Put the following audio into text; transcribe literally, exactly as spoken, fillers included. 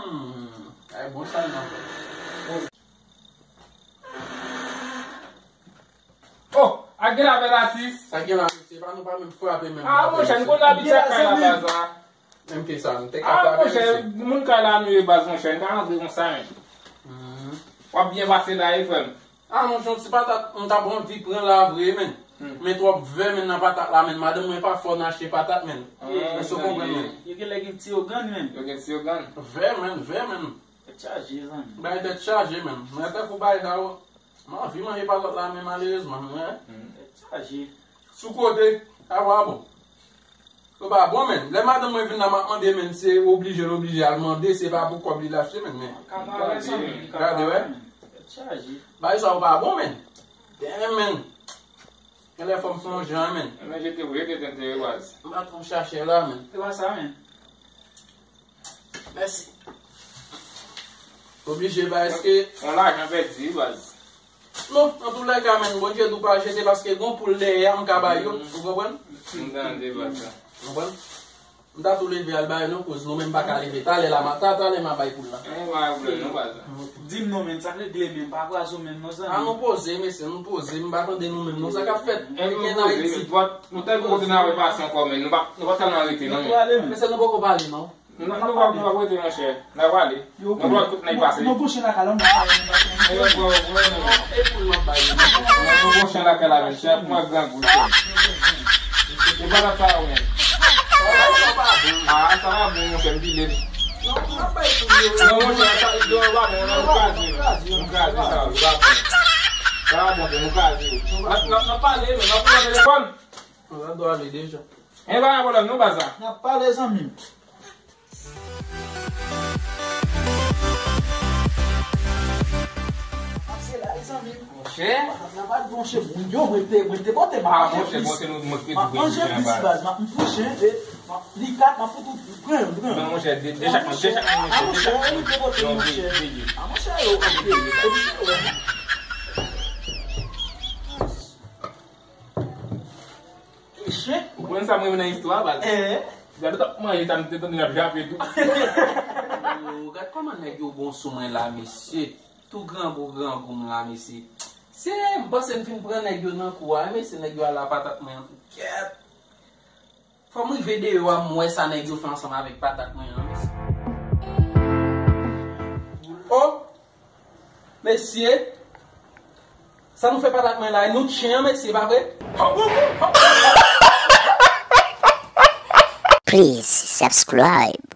Hmm, ay bon sa nan. Oh, a gen la bèl atis. Sa gen la, mesye, pa nou pa menm frape menm. Ah, monchè, nou konn abitye ak kay la baz la. Menm ke sa, nou te ka frape, mesye. Ah, monchè, moun kay la nou ye baz, monchè, nou ka rantre konsa, men. W ap byen pase la, wi, frè m. Ah, monchè, yon ti patat, m t ap anvi pran la vre, men. Men twòp vè, men, nan patat la, men. Madanm mwen pa fò nan achte patat, men. Èske w konprann, men? Yo genlè gen ti ogann, men. Yo gen ti ogann. Vè, men, vè, men. Tèt chaje, zanmi. Bay tèt chaje, men. Mwen tankou bay sa, m anvi manje patat la, men malerezman, men. Tèt chaje. Sou kote, sa pa bon. Yo pa bon, men. Lè madanm mwen vin la, m ap mande, men, se oblije l oblije al mande, se pa pou kòb li l achte, men, men. Gade, wè. Tèt chaje. Bay sa yo pa bon, men. Damn, men. Genlè fò m fè yon jan, men. Men jete w, jete tenten, baz. M pa twò chache la, men. Se pa sa, men. Mèsi. Oblije ba, èske yon lajan pèdi, wi, baz. Non, antoulèka, men, Bondye di w pa jete paske gon poul dèyè a, m ka ba yo, ou konprann? M tande, baz. Ou konprann? M ta tou leve al ba yo non, koz nou menm pa ka leve. Talè la, m a, ta, talè m a bay poul la. Eh, pa gen pwoblèm non, baz. Di m non, men, sa k regle, men, pa kraze w menm non, zanmi. A nou poze, mesye, nou poze, m pa tande nou menm non, sa k ap fèt? Eh, nou poze, nou tèlman kote n a repase ankò, men, nou pa, nou pa tèlman rete non, men. Mesye, nou poko pale non. Nou, nou pa, nou pa rete, monchè. N a prale. Nou pral tout nèg pase. Nou bouche lakay la, nou pral pase. E yo pran, yo pran, non. E pou l mwen bay. Nou bouche lakay la, men, chè, mwen grangou, chè. E pa nan sa, men. Ah, sa pa bon, monchè, m pile. Non, monchè, sa, yo pa bon, non, nou kraze, nou kraze sa, yo pa bon. Sa pa bon, nou kraze. N ap, n ap, n ap pale, men, n ap pran telefòn. Sa dwe ale deja. E pa gen pwoblèm, non, baz la. N ap pale, zanmi m. Pase la, zanmi m. Monchè. Patat la pa t bon, monchè. Mwen, yo, mwen te, mwen te pote, m ap manje plis. Ah, monchè, bon, se nou, mwen te di manje plis, baz. M ap, m touche, e, m ap, li kat, m ap fout ou, pran, pran. Non, monchè, de, de chak, de chak, monchè, de chak. Ah, monchè, mwen te pote, monchè. Ah, monchè, yo, ok. Ki chen? Ou konn sa mwen nan istwa, baz? Eh. Gade, t ap manje sa, m te tande l ap jape tou. Yo, gad kòman nèg yo bon sou mwen la, mesye. Tou grangou, grangou m la, mesye. Se, m panse m fin pran nèg yo nan kou a, mesye, nèg yo al la patat mwen an tou. Kèt. Fò m rive deyò a, m wè sa nèg yo fè ansanm avèk patat mwen an, mesye. Oh! Mesye, sa nou fè patat mwen la, nou tyen, mesye, pa vre? Please subscribe